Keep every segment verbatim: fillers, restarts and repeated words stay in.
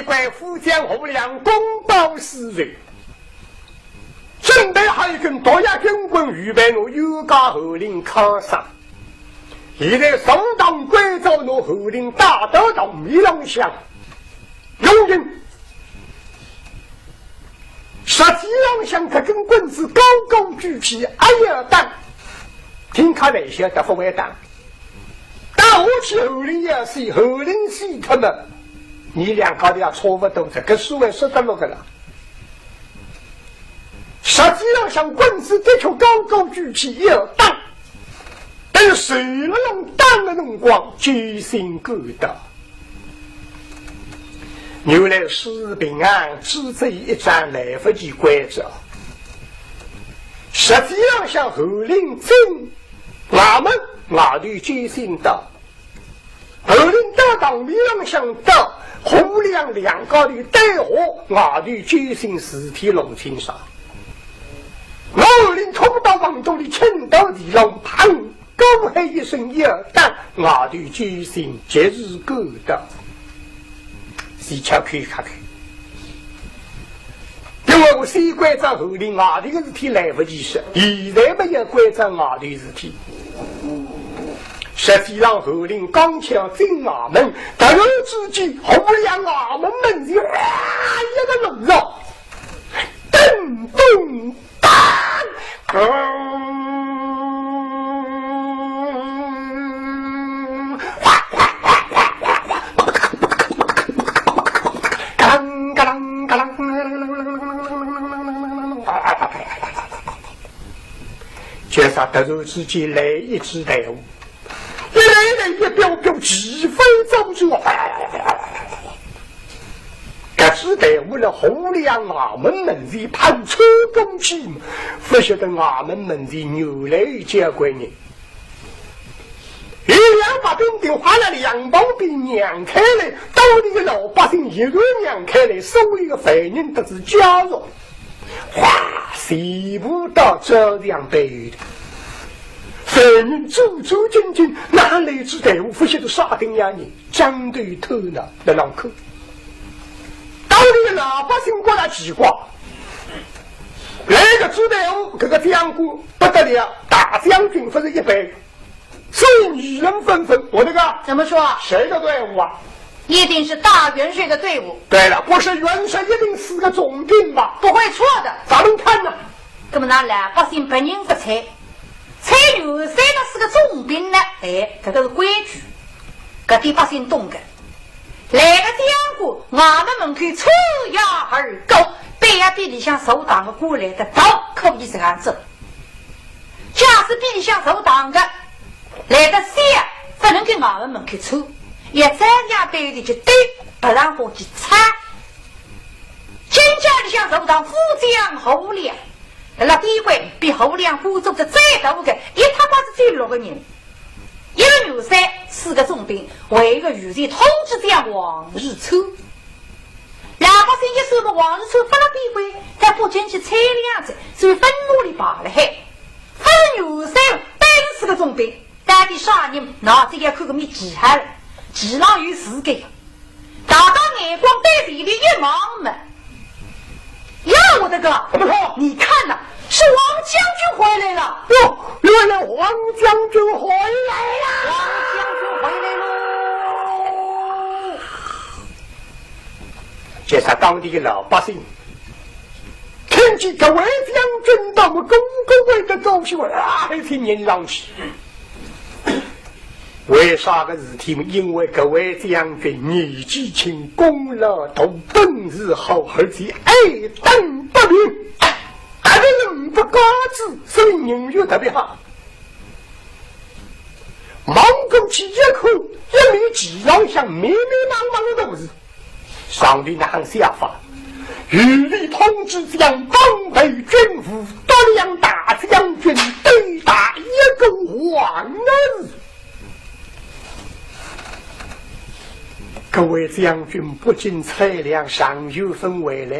为副将侯亮公报私仇，准备好一根毒药根棍，预备拿冤家侯林敲杀。现在上堂关照，拿侯林带到堂面浪向用刑。实际浪向搿根棍子高高举起，哎呀，打！听客来晓得勿会打。 打下去侯林要死，侯林死脱么，伲两家头也差勿多哉，搿数还说得落个啦。实际浪向棍子的确高高举起要打，但是谁能打个辰光，救星赶到。原来是平安之这一仗来勿及关照，实际浪向侯林进 衙门外头救星到，侯林到堂面浪向到，侯亮两家头对话，外头救星事体弄清爽。侯林冲到房肚里，请到地浪，砰，高喊一声要打，外头救星及时赶到。是巧口一开口。 因为我先关照侯林，外头个事体来勿及说，现在么要关照外头事体。实际浪侯林刚巧进衙门，突然之间，侯亮衙门门前，哇，一个乱糟，噔咚当，嘎啷嘎啷嘎啷。 就是突然之间来一支队伍，一来来一彪彪，旗飞走转。搿支队伍辣侯亮衙门门前碰冲过去，勿晓得衙门门前原来有交关人。 有两百兵丁，哗啦两旁边让开来，当地个老百姓一个让开来，所有个犯人得知加入，哗，全部到朝廷背后头。犯人战战兢兢，哪来支队伍？勿晓得啥等样人，张头头脑辣浪看。当地个老百姓觉得奇怪，来个支队伍，搿个将官不得了，大将军勿是一般。 所以议论纷纷，我那个怎么说？谁的队伍啊？一定是大元帅的队伍。对了，不是元帅一定是个总兵吧？不会错的。咱们看呢？那么呢，老百姓别人不猜，猜元帅呢是个总兵呢？哎，这个是规矩，搿点百姓懂个。来个将官，衙门门口抽腰而过，板要比里向坐堂个官来得大，可以这样做。 假使比里向坐堂个来得小，勿能够衙门门口抽，要照样对里去对，勿让火去擦。今朝里向坐堂副将侯亮，辣辣边关比侯亮官做得再大个，一塌刮子只有六个人，一个元帅，四个总兵，还有一个御前通知将王世充。 老百姓一算么，王世充勿辣边关，在北京去采粮子，所以分我里排了海。勿是元帅，但是四个总兵，到底啥人？那这要看个面奇好了，奇上有四个。大家眼光对前头一望么，呀，我的个，怎么说？你看呐，是王将军回来了。哟，原来王将军回来了。王将军回来喽。 就是当地的老百姓，听见搿位将军到么个个会得高兴啊，一听人上去。为啥个事体嘛？因为搿位将军年纪轻，功劳大，本事好，而且爱党不平，啊，搿个人不高子，所以人缘特别好。望过去一看，一面旗浪向密密麻麻的大字。 上面那行写法，御前通知将，保备军务，督粮大将军，对打一个王字。搿位将军不仅采粮，赏油分回来。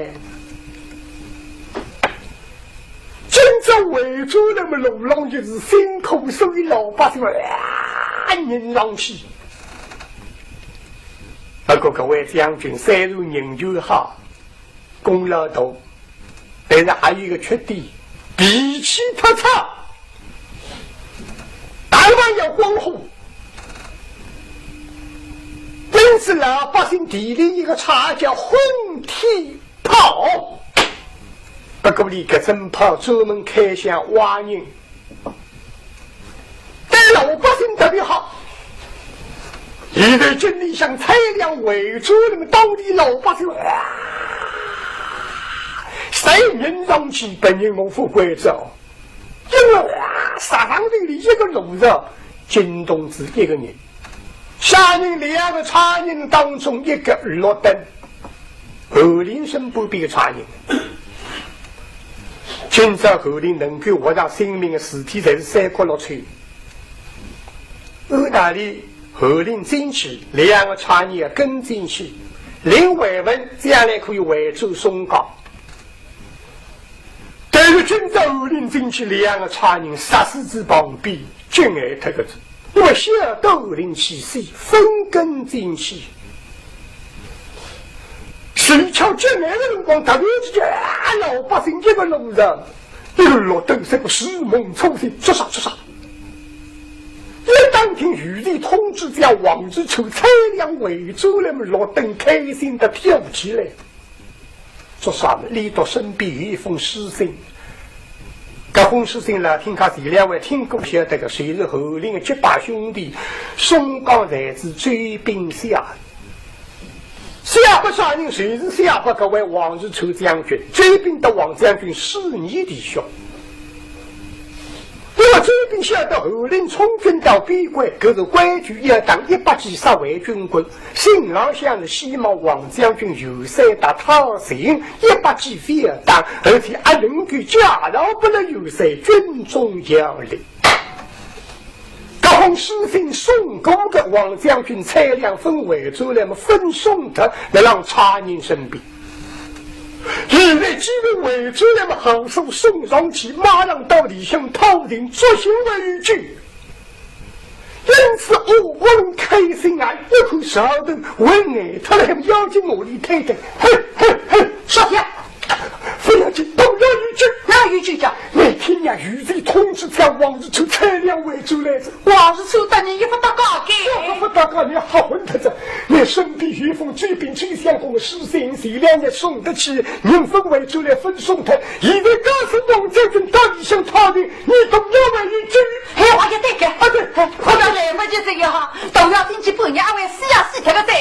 今朝回转来么，路浪就是辛苦，所以老百姓啊，人上去。不过搿位将军虽然人缘好，功劳大，但是还有一个缺点，脾气太差，打扮要光火。因此老百姓提俚一个绰号叫混天 炮。不过俚搿声炮专门开向坏人，对老百姓特别好。现在京里向蔡良、魏州那么当地老百姓，哗，侪迎上去，别人我勿关照。 因为哗，杀上头里一个路上，金童子一个人，杀人两个差人当中一个落单，侯林身边边个差人。今朝侯林能够活到性命的事体，侪是三国六抽。按道理，侯林进去，两个差人也跟进去，林惠文将来可以回转松江。 但是今朝侯林进去，两个差人杀死仔旁边，惊呆脱个子，因为晓得侯林去世，勿跟进去。谁巧惊呆个辰光，突然之间，啊，老百姓一个路上，一个落单，像个如梦初醒，做啥做啥。一打听御前通知，叫王日初、蔡良、魏州那么落单，开心得跳起来。 做啥呢？俚笃身边有一封书信。搿封书信呢，听讲前两位听过晓得个，就是侯林的结拜兄弟，松江才子周斌写的。写拨啥人？就是写拨搿位王日初将军。周斌搭王将军师兄弟兄。 因为周斌晓得侯林充军到边关，搿是规矩，要打一百记杀回军棍，信浪向是希望王将军元帅搭讨情，一百记覅打，而且还能够介绍拨了元帅军中要领。搿封书信送过个，王将军蔡良分回转来么，分送脱，辣浪差人身边。 现在既然回转来么，好书送上去，马上到里向讨情，作兴为一句。因此，我不能开心啊，一口舌头为难他来要紧我里推推，嘿嘿嘿，少爷，不要紧，都要一句。哪一句讲？你听呀，御前通知，叫王日初、蔡良回转来哉。 王日初搭你一发搭界个。我勿搭界，你瞎混脱哉。你身边有封周斌周相公的书信，前两日送得去，人分回转来分送脱，现在告诉王将军到里向讨情，你都要问一句。哎，我也对个。啊，对，我要来不及这个哈，都要进去半夜，阿会死呀死脱个哉。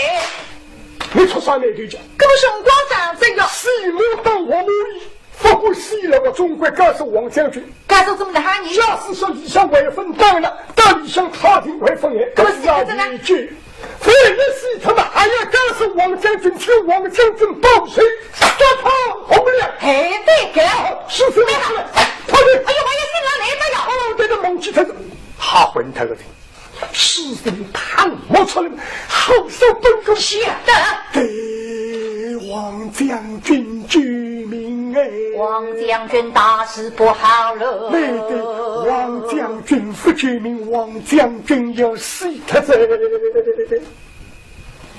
你出啥难头讲？搿么辰光长哉呀。死我当活马医。 不过死了，我总归告诉王将军。告诉怎么的哈你？假使说里向还有分担了，到里向讨情还分哎，可是啊，可是这个一句，万一死脱么，还要告诉王将军，请王将军报仇，杀他红了。哎，对个。是是，对了。快点。哎呦，我也是拿来的呀。哦，对的，忘记脱了，瞎混脱个的。 书信拍摸出来，好手本个写的。对王将军救命哎！王将军大事不好了。对对，王将军不救命，王将军要死脱哉。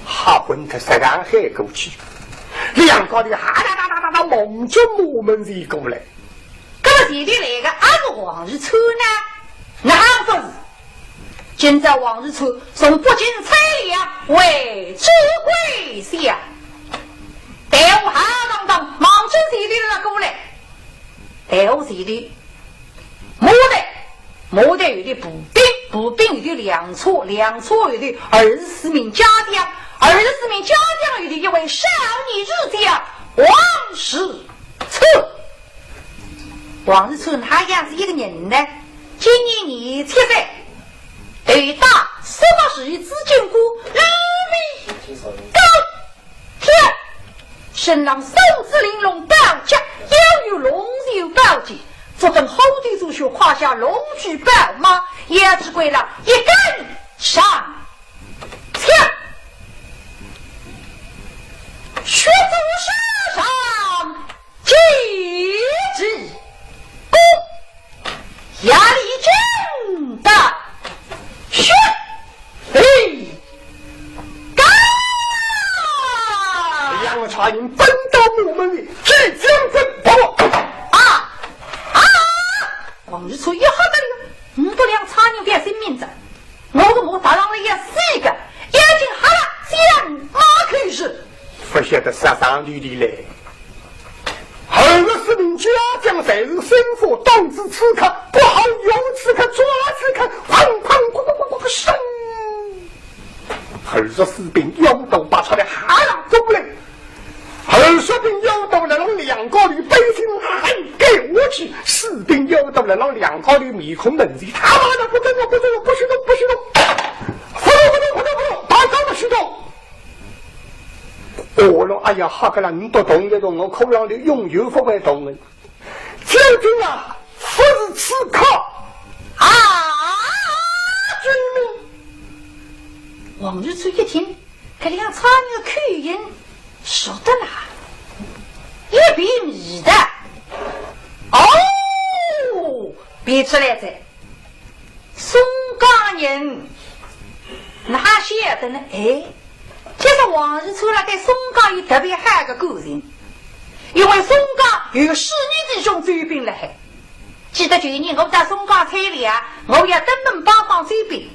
瞎混脱，实梗喊过去，两家头哈哒哒哒哒哒，望着马门前过来。 搿么前头来个阿是王日初呢？哪哼勿是？今朝王日初从北京差粮回转归乡，队伍浩浩荡荡望准前头辣过来。队伍前头，马队，马队有的步兵，步兵有的粮车，粮车有的二十四名家将，二十四名家将有的一位少年日将王日初。 王日初哪哼是一个人呢？今年廿七岁，头戴苏州紫金冠，乌眉高挑，身浪手执玲珑宝甲，腰有龙首宝剑，足蹬虎头猪靴，胯下龙驹宝马，腰肢骨浪一根长枪，血中射上 几只公，夜里惊得血泪干。大人奔到马门里，见将军报。啊！啊！王日初一吓得了，五百两差银变性命哉，我个我踏上来要死个，眼睛瞎了，将马开始。不晓得杀上头的嘞。二十四名家将侪是身法当之刺客，不好有刺客抓刺客，砰砰，哐哐哐哐，声。二十四兵腰刀拔出来，哈啦过来。二十兵腰刀来了两个里背心很给我去，四兵腰刀来了两个里面孔门前，他妈的不跟我不跟我不许动不许动，不动不动不动不动，大家不许动。哦，哎呀，哈个啦，你不动一动，我可让你永远不会动的。将军啊，不是刺客啊，救命！王日初一听，搿两差人的口音熟得啦，一辨认得。哦，辨出来哉。 松江人，哪晓得呢？哎，其实王日初辣盖松江有特别好个感情，因为松江有个势利弟兄周斌辣海。记得旧年我到松江采莲啊，我要登门拜访周斌，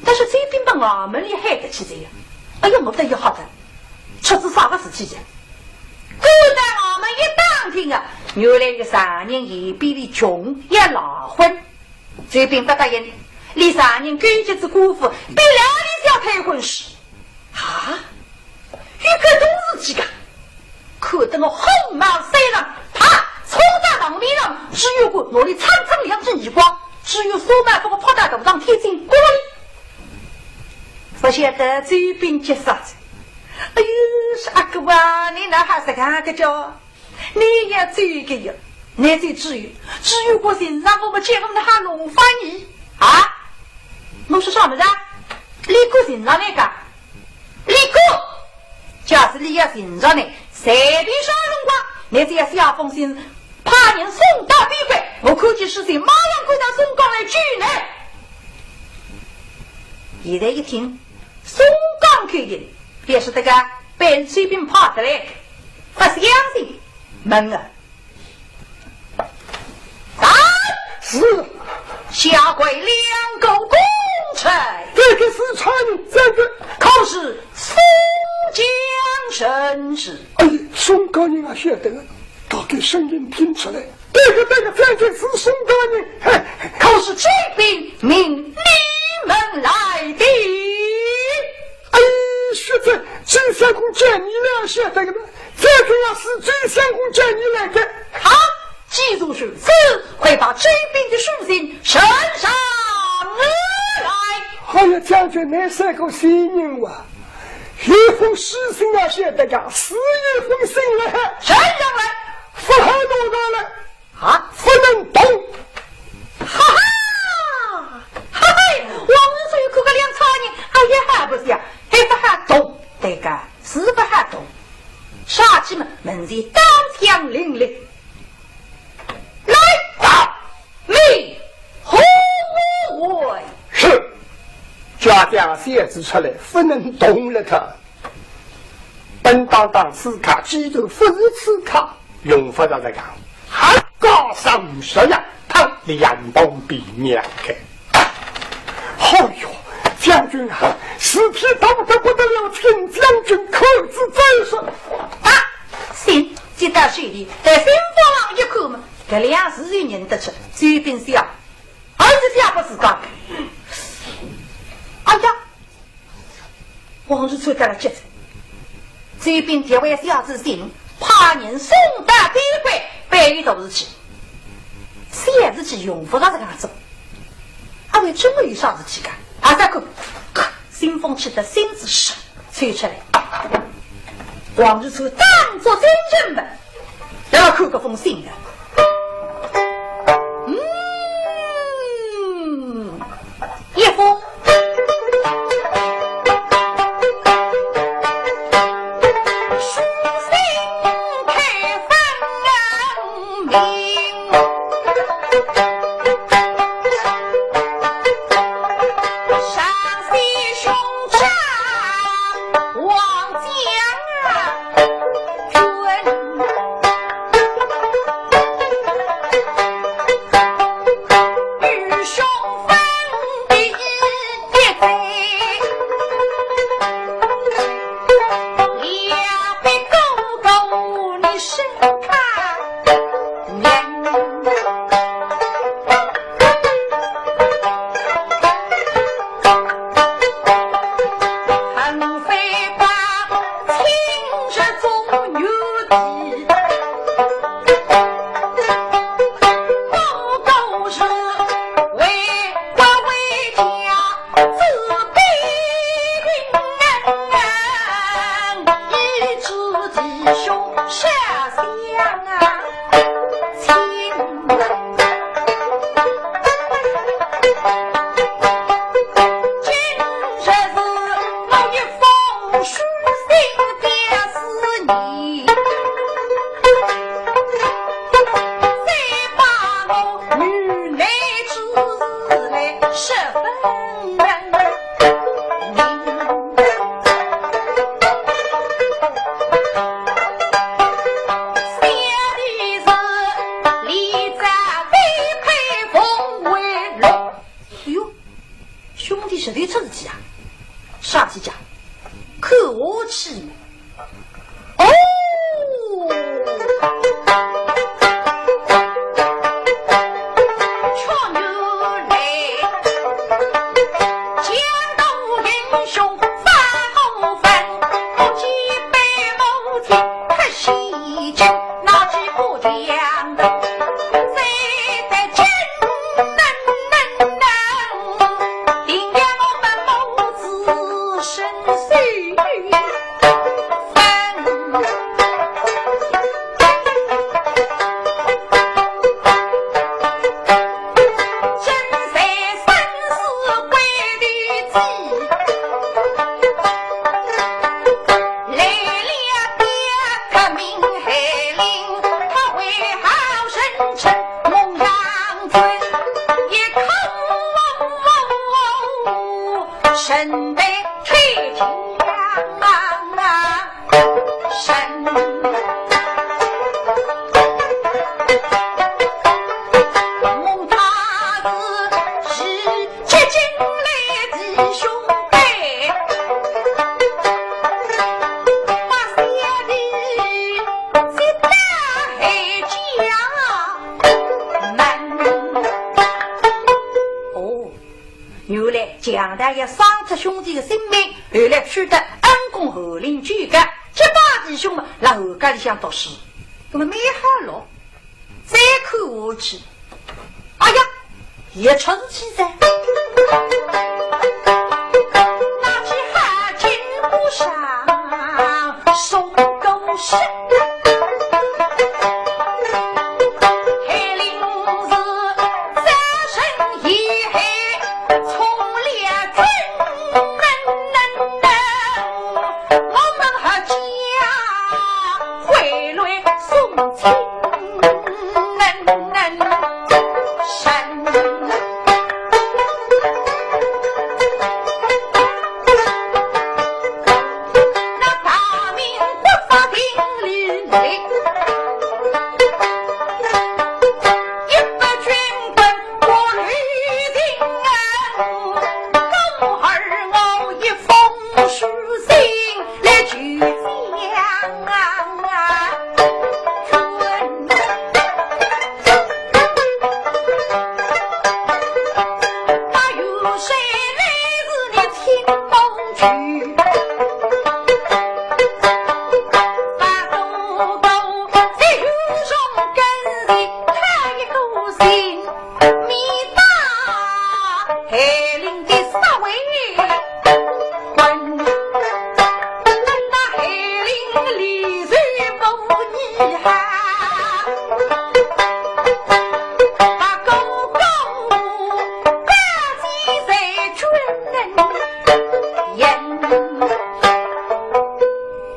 但是周斌把衙门里喊得去哉呀。哎呀，我得要吓得，出仔啥个事体呀？赶到衙门一打听啊，原来有个丈人嫌比俚穷，要赖婚。 周斌不答应，俚丈人勾结仔官府，逼牢俚要退婚书。啊，有搿种事体个？看得我火冒三丈，啪，冲到堂面上，只有个拿俚嚓嚓两记耳光，只有苏满福个扑到大堂天井角里。不晓得周斌急煞哉。哎呦，是阿哥啊，你哪哈是搿个叫？ 你也这个呀，你这只有，只有个人让我们结婚的还弄翻你啊？我说啥么子啊？你个人让那个，你个，假使你要寻着呢，随便啥辰光，你只要写封信，派人送到边关，我看见事情马上赶到松江来救你。现在一听，松江口音，便是这个被水兵派出来，不相信。 问啊。在。是。下跪两个功臣。这个是差人，这个。可是松江人氏。哎，松江人啊，晓得个，大概声音听出来。对个，对个，这个是松江人。嘿，可是这兵命你们来的。哎，是这，周相公叫你来，晓得个吗？ 这个呀，是周相公叫你来的。好，既如此，快把这边的书信呈上来。哎呀，将军，你是个仙人哇！一封书信啊，晓得个，是一封信来。呈上来。不好拿上来。啊？不能动。哈哈，哈哈，王日初一看个两差人，哎呀，还不是呀，还不好动，对个，是不好动。 杀鸡们门前刀枪林立。来，到，你何为？是，家将小子出来，不能动了他。本当当刺客，既然不是刺客，用不着这个。还告上十呀，他两旁边让开。 哎哟，将军啊，事体大得不得了，请将军看仔再说。啊，信接到手里，在信封浪一看嘛，搿两字就认得出，周斌写，儿子写不是讲。哎呀，王日初得了急哉，周斌特为写仔信，派人送到边关，办理大事体。小事体用不着这样做。 阿会真个有啥事体个？阿三看，信封切得信纸纸抽出来。王日初当作真正的，要看搿封信个。嗯，一封。书信开封明。 上写兄长王将啊，啥体讲？看下去。哦，却原来江东英雄发红粉，不计白毛天可惜金，那几不讲的，谁得金能能能，定要我们母子生死。 哦， 原来强盗要伤脱兄弟的性命，后来取得恩公侯林救驾，结拜弟兄嘛，辣侯家里向读书，那么蛮好咯。再看下去，哎呀，也出事体哉。那只海军不上送公事。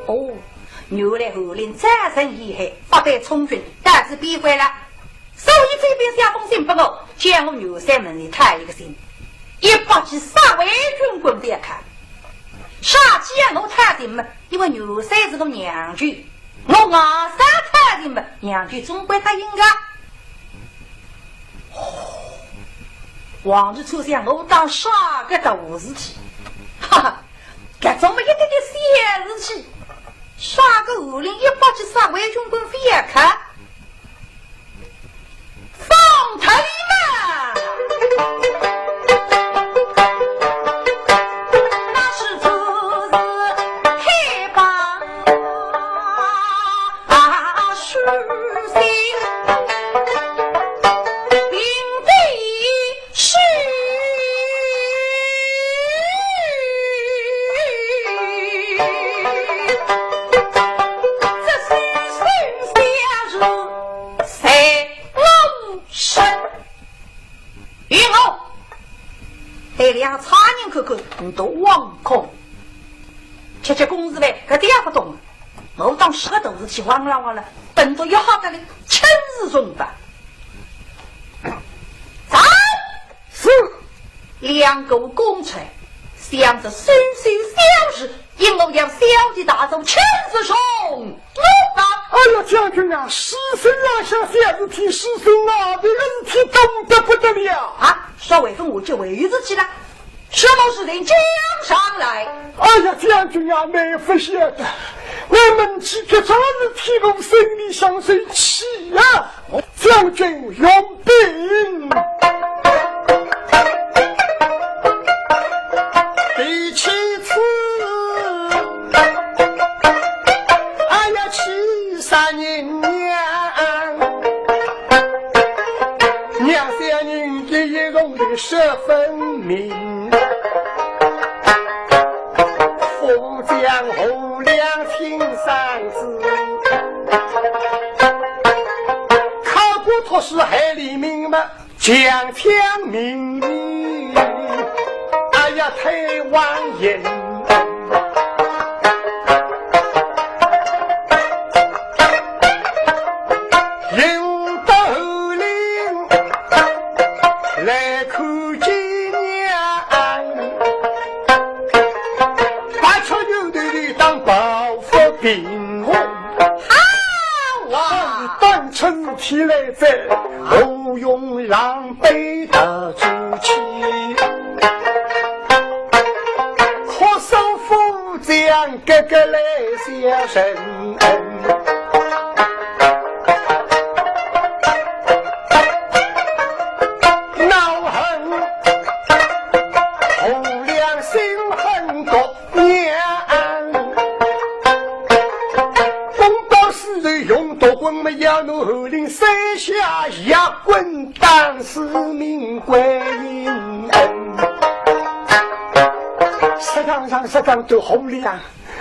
哦，原来侯林早晨遇害，发配充军，到此边关了。所以这边写封信拨我，叫我元帅门前讨一个信，一百个杀伪军棍覅开。啥体要我讨信嘛？因为元帅是个娘舅，我硬是讨信嘛，娘舅总归答应个。哦，王世充想我当啥个大事体？哈哈，搿种么一点点小事体，啥个侯林一百个杀伪军棍覅开？ 放他们！那是就是黑帮啊，是谁？并非是。这是谁下人？谁？ 我说，与我带两差人看看，你都枉空。吃吃公事饭，搿点也勿懂。我当啥个大事体，汪啦汪啦，笨得要好得了，轻如鸿毛。走！ 是。两个公差，想着孙秀小事，因我要小弟大走，请示上我吧。哎呀，将军啊，师兄啊，小事体，师兄啊，这个事体重得不得了。啊，稍微分我这回事体了。什么事情讲上来？哎呀，将军啊，倷勿晓得，我们几个早日天公生理想生气啊！将军用兵。第七次，哎呀，气煞人娘！娘小人一言中的十分明。 副将侯亮亲生子，考过托是海里名嘛，将将名名，哎呀，太王爷。应到侯令来看见娘。 八尺有头的当抱负平衡。好啊！当成事体来哉，何用狼狈到自己？可受父将哥哥来相承。 恼恨，侯亮心恨个娘。公道是用刀棍么要拿侯令三下一棍打死命归阴。适当上适当对侯亮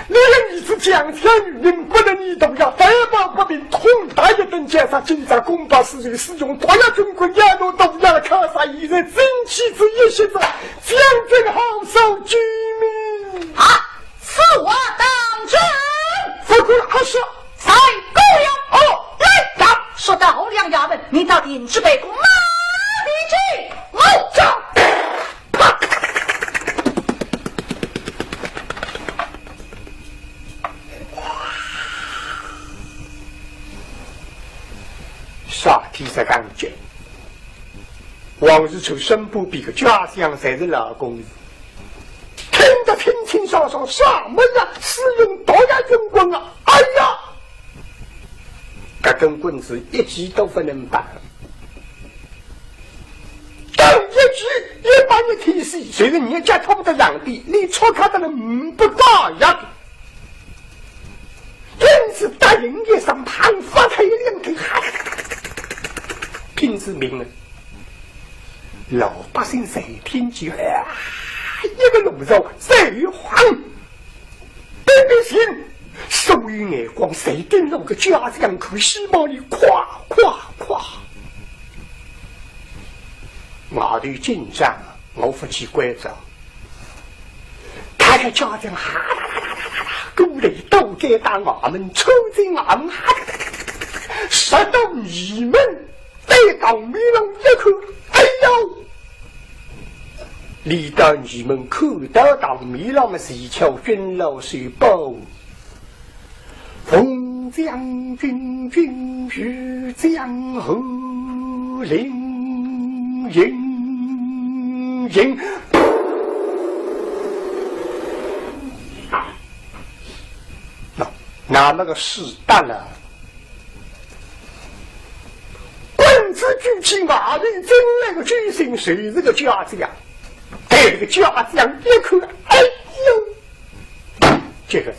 你的儿子将将与人不能移动呀，担保不平，痛打一顿，加上今朝公报私仇，使用毒药军棍，要弄毒药靠杀，现在真气之一息子，将军好受救命。啊，此话当真？不过二十。在，够了。哦，来呀！说到侯亮衙门，你到底是被公哪里去？我招。 啥体实梗讲？王世充身边个家将侪是老功夫，听得清清爽爽，啥么呀？使用毒药军棍啊！哎呀，搿根棍子一记都不能拔。 当一句一把一提死，随着人家拖得上边，你戳开的人不打呀。因此答应一声，旁发开两腿，哈，拼死命了。老百姓侪听见，啊，一个路上侪有慌。 对面前，所有眼光侪盯牢个家将看，希望伊快快快。外头紧张，我勿去关照。看看家将哈啦啦啦啦啦啦，过来倒开大衙门，冲进衙门，哈啦啦啦啦啦，直到衙门。 对当面浪一看，哎呦！李道你们看到当面浪么，是一条军老手包。奉将军军旨，将侯令迎迎。那，那么个事大了。 棍子举起，外头进来个救星，就是个家将，对这个家将一看，哎呦，这个，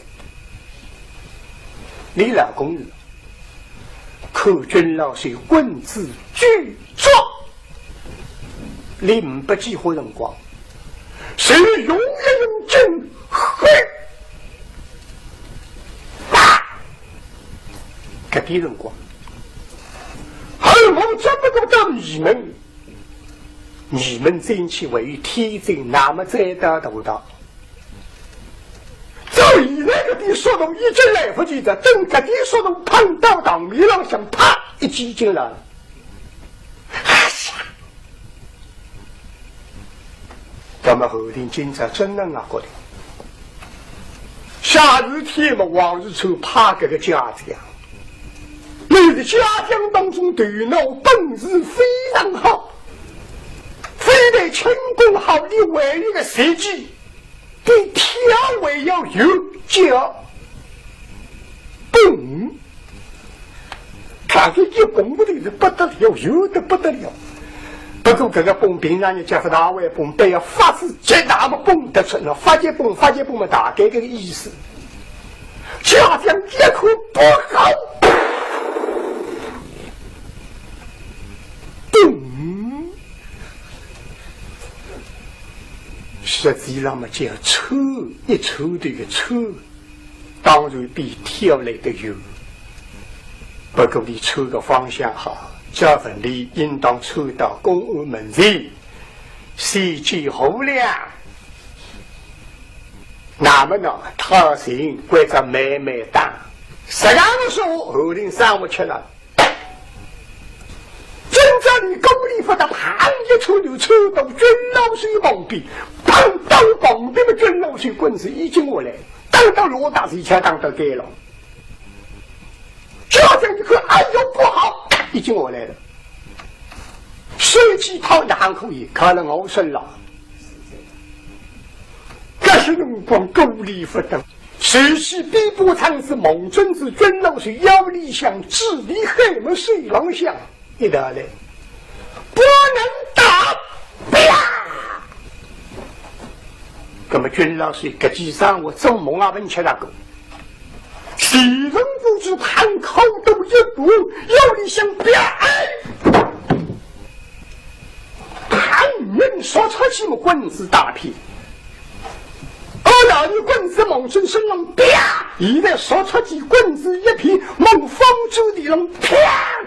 你老公人，看军老手棍子举着，你没几化辰光，谁用一用劲，嘿，啪！ 搿点辰光，后门只不过到衙门，衙门进去为天津，那么再到大道。照现在搿点速度已经来不及了，等搿点速度碰到堂面浪向，啪，一记进来了。 那么侯定今朝真能啊，觉得。下雨天嘛，王世充怕搿个家将，伊是家将当中头脑本事非常好，非对轻功好，你还有一个绝技，比跳还要有叫蹦。看搿一蹦不得了，不得了，有得不得了。不过搿个蹦平常人家勿大会蹦，但要发仔极大么蹦得出，那发极蹦，发极蹦么大概搿个意思。家将一看不好，蹦。 实际上嘛，叫抽，一抽头个抽，当然比跳来得远。不过你抽个方向好，照问理应当抽到公案门前，先见何良。那么呢，他心关照慢慢打，实梗说，后头生活吃了。 今朝里功力勿得，砰一抽就抽到军老手旁边，砰到旁边么，军老手棍子已经下来，打到落搭，一枪打到该了。家将一看，哎呦不好，已经下来了。手起套拿可以，看了我身了。搿是辰光功力勿得。 手起笔把枪子望准仔军老手腰里向，指里海么手浪向一道来，不能打，啪！那么军老手搿记生活做梦也勿吃那个，前人不知盘口都一步，腰里向啪！哎！ 旁人说出去么棍子打偏。哦，老爷棍子望准身浪啪，现在说出去棍子一偏，望方桌地浪啪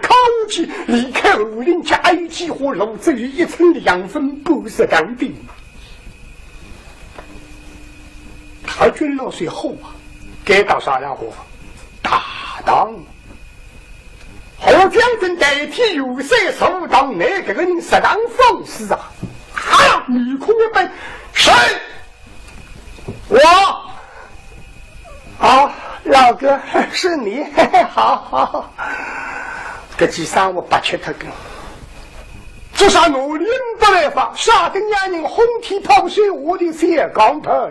敲下去，离开后林脚一记花路，只有一寸两分半是当的。太君老师火啊，该打啥样火？大当。 何将军代替元帅上堂，乃搿个人实当放肆啊！啊，面孔一板，谁？我。啊，老哥，是你，嘿嘿，好，好。搿记生活白吃脱个。做啥奴隶没办法，啥个让人轰天炮手，我的小钢炮。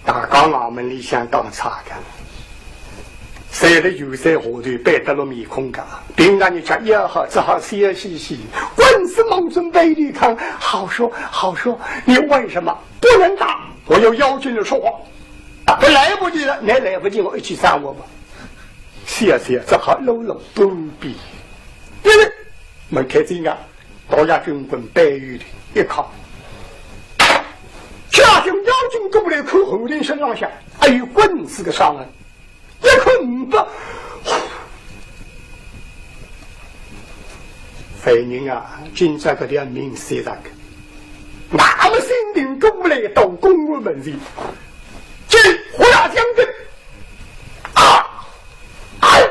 大家衙门里向当差个，谁的有在下头板得落面孔个，平常人家也好，只好笑嘻嘻，官司望准背里看，好说好说，你为什么不能打？我有要紧的说话，不来不及了，你来不及，我一起上我吧。笑笑，只好露露不比。对了，门开进啊，倒下军棍背后头一靠， 家将要紧过来看侯林身浪向，哎呦，棍子个伤痕，一看唔不，犯人啊，今朝搿条命死脱个。那么心定过来到公案门前，见侯大将军，啊，哎，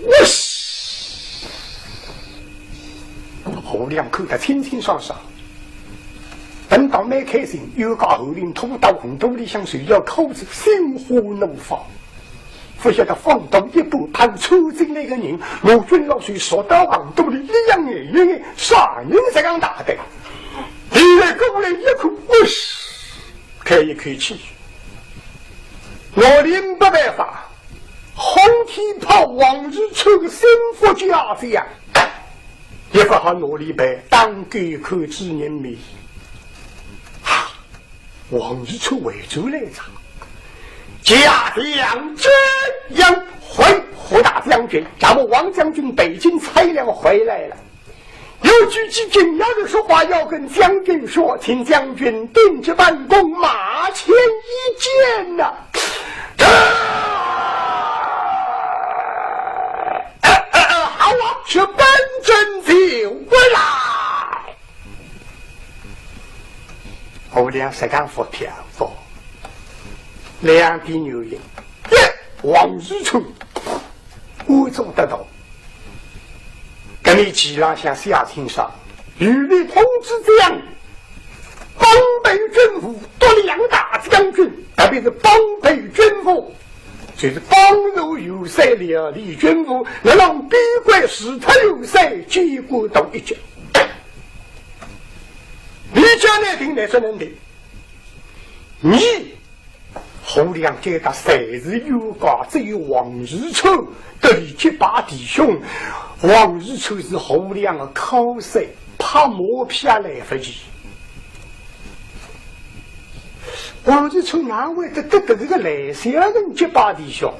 我嘘！侯亮看得清清爽爽，本当蛮开心，又讲侯林拖到红土里向，谁要扣子心花怒放，不晓得放到一半，旁抽进来个人，罗军老师说到红土里，两眼一眼，啥人这样大胆？现在过来一看，我嘘！ 开一口气。我林没办法，轰天炮王日初个心腹家将，也不好拿俚办当狗看主人面。啊，王日初回转来哉，家将这样回，侯大将军，咱们王将军北京差粮回来了。 有句句紧要的说话要跟将军说，请将军定制办公，马前一见呐。这，呃，呃，呃，好啊，是本镇就不来。侯亮实梗服帖，服。两点原因，一，王日初 我做得到。搿面旗浪向写清爽，有的通知将，帮备军务，独两大将军，特别是帮备军务，就是帮助元帅料理军务，能让边关除脱元帅，结果到一绝。你将来定来说能定，你 侯亮该搭侪是冤家，只有王世充得俚结拜弟兄。王世充是侯亮的靠山，拍马屁也来勿及。王世充哪会得得搿个来相人结拜弟兄？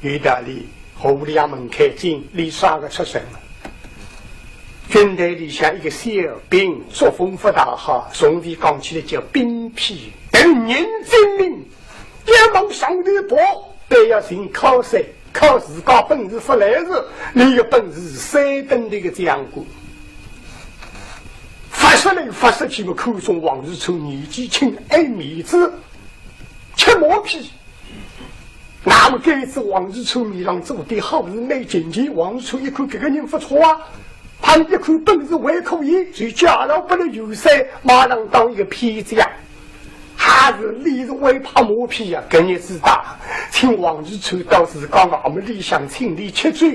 有道理，侯亮门槛精，俚啥个出身啊？军队里向一个小兵，作风勿大好，从前讲起来叫兵痞，但人精明， 要往上头爬，得要寻靠山，靠自家本事勿来事，俚个本事是三等头个将官。勿说来勿说去嘛，看中王世充年纪轻，爱面子，吃马屁。那么该次王世充面浪做点好事，蛮敬气，王世充一看搿个人勿错啊， 他一看本事还可以，就介绍拨了元帅，马上当一个偏将。还是俚是会拍马屁呀，搿日子大，请王世充到自家衙门里向请俚吃酒。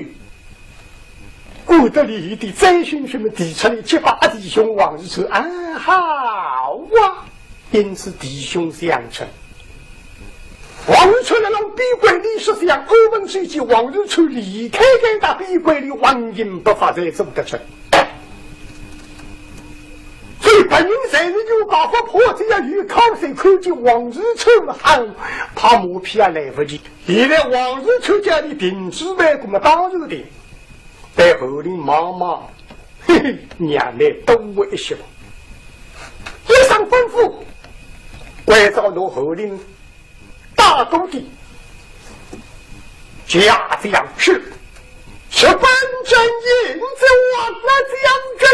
顾得俚有点醉醺醺么，提出来结拜弟兄王世充，啊，好啊。 因此弟兄相称。王世充辣浪边关里说相，我们最近王世充离开该搭边关里，王印不发才做得成。所以别人侪是有家法破，只要有靠山，看见王世充嘛，喊拍马屁也来勿及。现在王世充叫你停止办公嘛，当然停。 对侯林望望，嘿嘿，让俚多活一歇吧。一声吩咐，关照拿侯林带过去，家将去，十分正经，这我那将军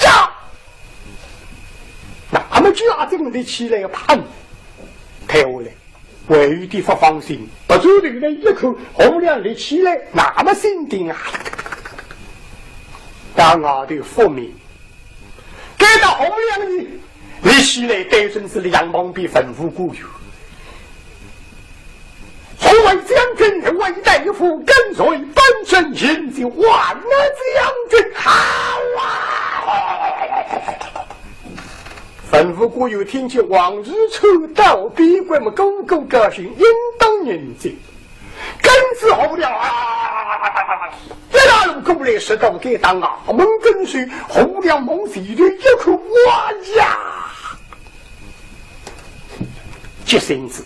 呀。那么家将立起来，砰，退下来。 还有点勿放心，别转头来一看，侯亮立起来，那么心定啊。到外头复命，该搭侯亮呢，立起来对准仔两旁边吩咐过去。侯将军，我一带一副跟随本镇营救万将军，好啊！ 吩咐过去，听见王世充到边关么，个个高兴，应当迎接。跟仔侯亮啊，一大路过来，直到该搭衙门跟首，侯亮望前头一看，哇呀！急性子。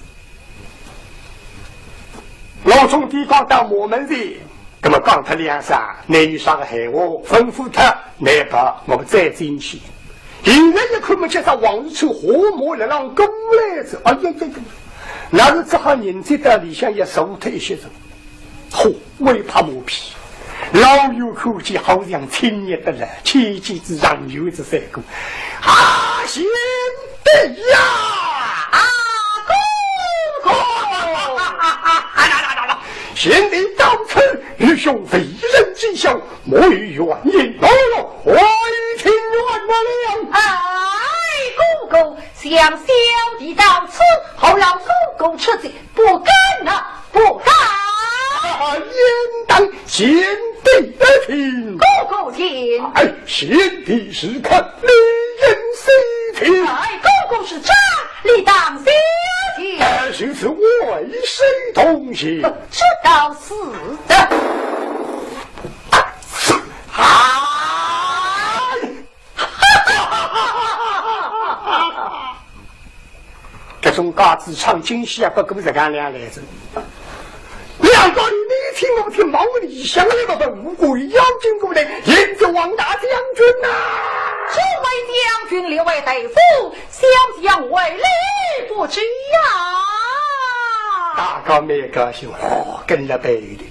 老总抵讲到衙门前， 那么讲脱两声，倷有啥个闲话吩咐脱，倷把我们再进去。现在一看么，叫啥王世充火冒辣浪过来哉，哎呀呀呀，那是只好人家到里向也坐脱一歇哉。嚯，会拍马屁，老远看见好像亲热得来，牵记仔上有仔三个。啊，贤弟呀！啊，哥哥！贤弟到此，愚兄为人知晓，莫有怨言，来来，快请冤枉了。哎，哥哥，想小弟到此，何劳哥哥出阵，不敢呐，不敢。啊，贤弟请。哥哥请。哎，贤弟是客，理应细请。哎，哥哥是长，理当先请。哎，就是为谁同行？这倒是的。哎，搿种架子唱京戏啊，不过实梗两来哉。两个人你听我听，忙里想来嘛，文武官要紧过来，迎接王大将军呐！这位将军，列位大夫，小将回礼不至啊！大家蛮高兴，哦，跟了背后头。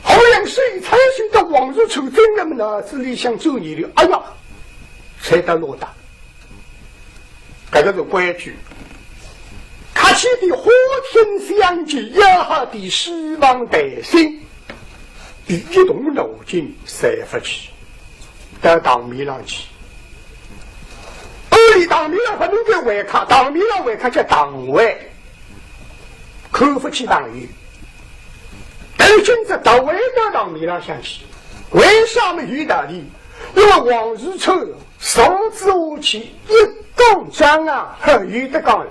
侯亮手一伸，手到王世充身浪么，脑子里想做念头，哎呀，才到落搭。 搿个是规矩。客气点花天相见，要好点希望谈心。俚一动脑筋，受勿起，到堂面浪去。按理堂面浪勿能够会客，堂面浪会客叫堂会。赶勿去打伊。但是今朝倒回到堂面浪向去，为啥么有道理？因为王世充上子下去一讲账啊，很有得讲。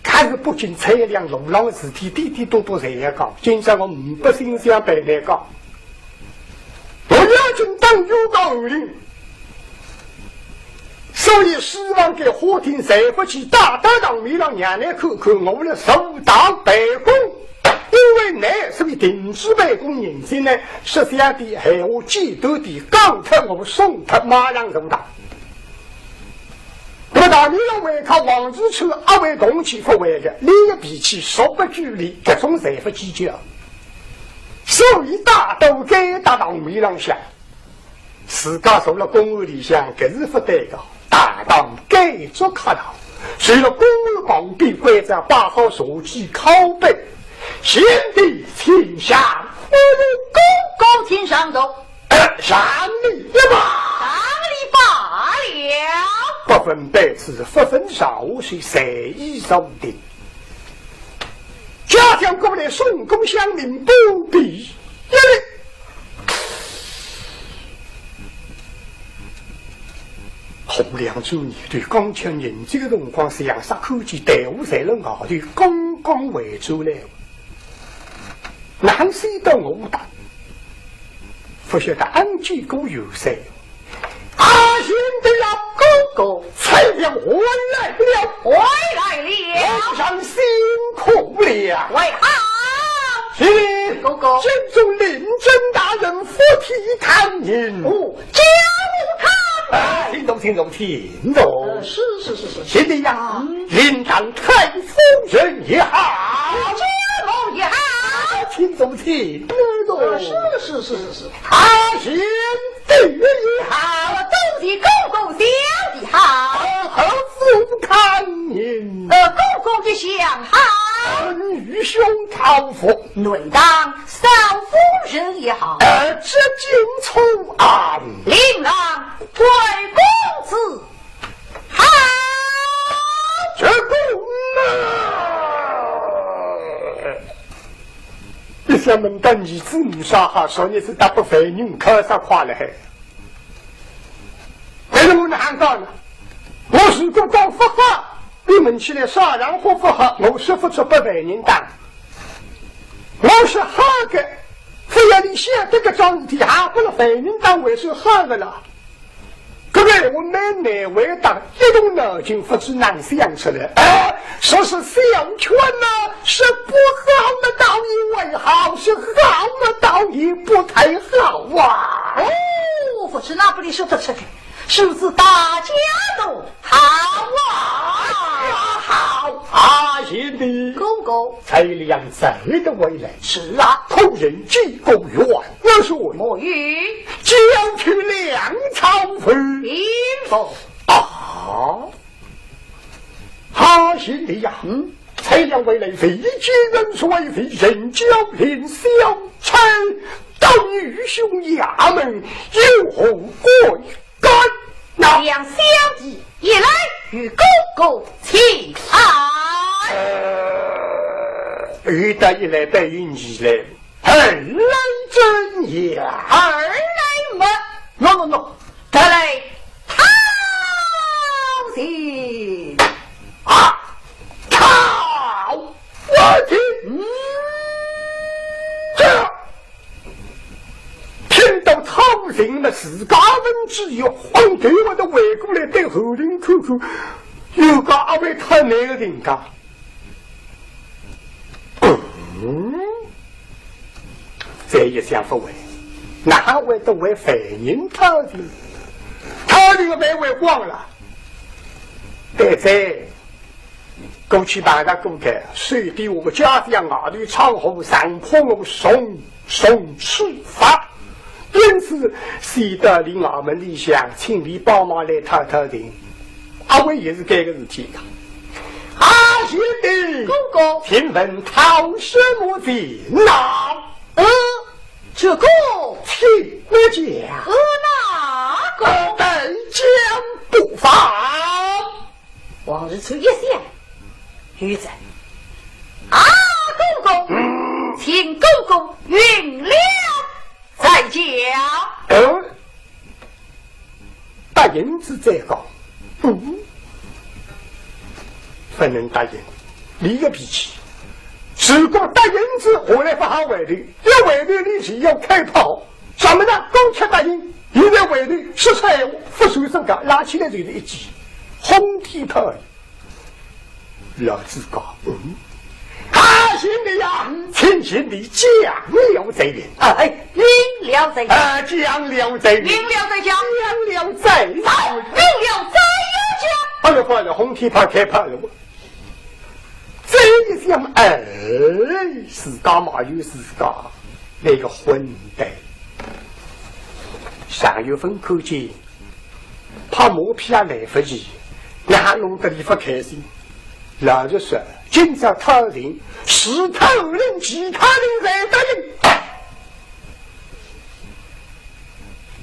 可是北京蔡亮路浪个事体，点点滴滴侪要讲，今朝我呒不心思陪倷讲。我要紧打电话回来，所以希望搿花厅侪勿去，打到堂面浪让倷看看，我辣坐堂办公，因为倷是位停止办公人员呢，说相点闲话，简短点讲脱，我松脱，马上坐堂。 那么大明老为他王世充阿会动气勿会个，连个脾气说不拘礼，搿种侪勿计较。所以大都该搭堂面浪向，自家坐辣公案里向，搿是勿对个，大堂该做客堂，坐辣公案旁边关照摆好茶几靠背，贤弟请上。哎呦，哥哥请上坐。 上礼了吧？上礼罢了。不分彼此，不分上下，是随意坐定。家将过来，送功乡民不必一礼。何良珠面对刚刚人这个辰光，像煞看见队伍在了外头刚刚回转来。 难是得我打，不晓得俺见过有谁。啊，贤弟呀，哥哥，蔡亮回来了。回来了。路上辛苦了。为好。贤弟，哥哥。京中令尊大人福体探命。哦，叫我看。哎，请坐，请坐，请坐。呃，是，是，是，是。贤弟呀，嗯。 应当太夫人也好。家母也好。请坐，请坐。呃，是，是，是，是，是。啊，贤弟也好。多谢哥哥小弟好。何府看您？呃，哥哥一向好。女兄讨福。内当少夫人也好。呃，这进错案。令郎贵公子 好，这个嘛，一向问到儿子没啥好说，你是打不回应，可啥快了嘿。但是我哪能讲呢？我如果讲不好，你们起来啥场化不好，我说不出不回应的。我是好的，不要你晓得个桩事体，还不能回应当为是好的了。 搿个闲话蛮难回答，一动脑筋不知哪想出来。哎，说是小圈呐，是不好么倒也还好，是好么倒也不太好啊。哦，不知哪里说得出来，是不是大家都好啊？好啊，贤弟。哥哥。 蔡亮走得回来。是啊。仆人见过元帅。没有。交去粮草否？并无。啊，哈，贤弟呀，嗯？蔡亮回来未见元帅，未曾交粮草，到女兄衙门有何贵 干。那两小弟一来与哥哥请安。呃，一来一来白云一来，二来怎样？二来么，喏，喏，喏，得来讨情。啊，讨，我听。嗯。这 听到讨情了，自家问之后，慌头我都回过来，对后头看看，有个阿会讨情个人家。嗯，再一想不会，哪会得为犯人讨情？讨情个范围广了。对哉， 过去碰着过个，手底下个家将外头闯祸，上碰我重重处罚。因此，先到俚衙门里向，请俚帮忙来讨讨情。阿会也是搿个事体呀。啊，贤弟，哥哥。请问讨什么情呐？呃，这个。请你讲。呃，那个。呃，本将不妨。 王世充一想，有哉，啊，答应仔再讲。嗯，不能答应，你个脾气，如果答应仔，我来不好回头，一回头你就要开炮。什么呢？刚才答应，现在回头，说出闲话，不算什个，拉起来就是一记，轰天炮。 老子讲，嗯，啊，贤弟呀，请贤弟讲了再言。啊，哎，应了再讲。啊，讲了再言。应了再讲。讲了再言。啊，应了再讲。好了，好了，轰天炮开炮了。这一想，哎，自家嘛有自家，那个混蛋。上月份看见 拍马屁也来不及，那还弄得你不开心。老实说，今朝讨情，除讨人，其他人侪答应。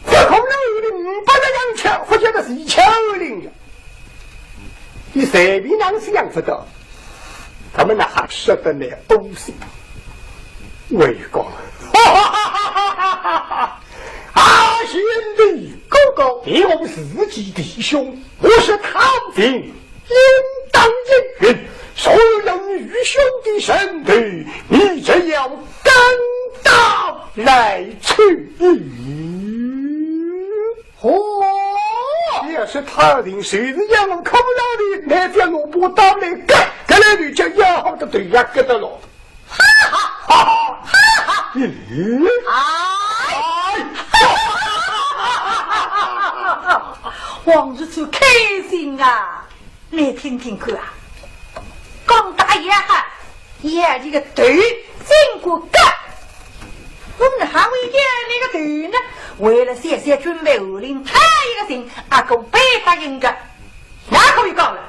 这可能有的五百个洋枪，不见得是一枪而灵的。你随便哪能想不到，他们那还说得来恶心。我讲，哈哈哈哈哈哈！ 啊，贤弟，哥哥，你我自己弟兄，我是讨情，应当应允。所有人愚兄弟神弟，你只要赶到来去。哦，要是讨情，谁是要我苦恼的，那叫我不到那个，搿来就叫要好的对呀，搿个了。 哈哈哈哈哈！嗯，哎，王如初开心啊！你听听看啊，讲大爷哈，爷这个头经过个，我们还会演那个头呢？为了谢谢准备武林，他一个心，阿哥白答应个。 那可以讲了。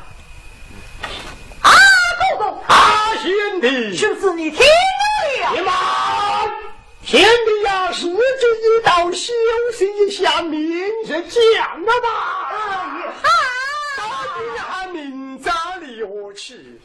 啊，哥哥，啊，贤弟，是不是你听我了？且慢，贤弟呀，时间已到，休息一下，明日讲了吧。哎呀，好。到底还明朝里何去？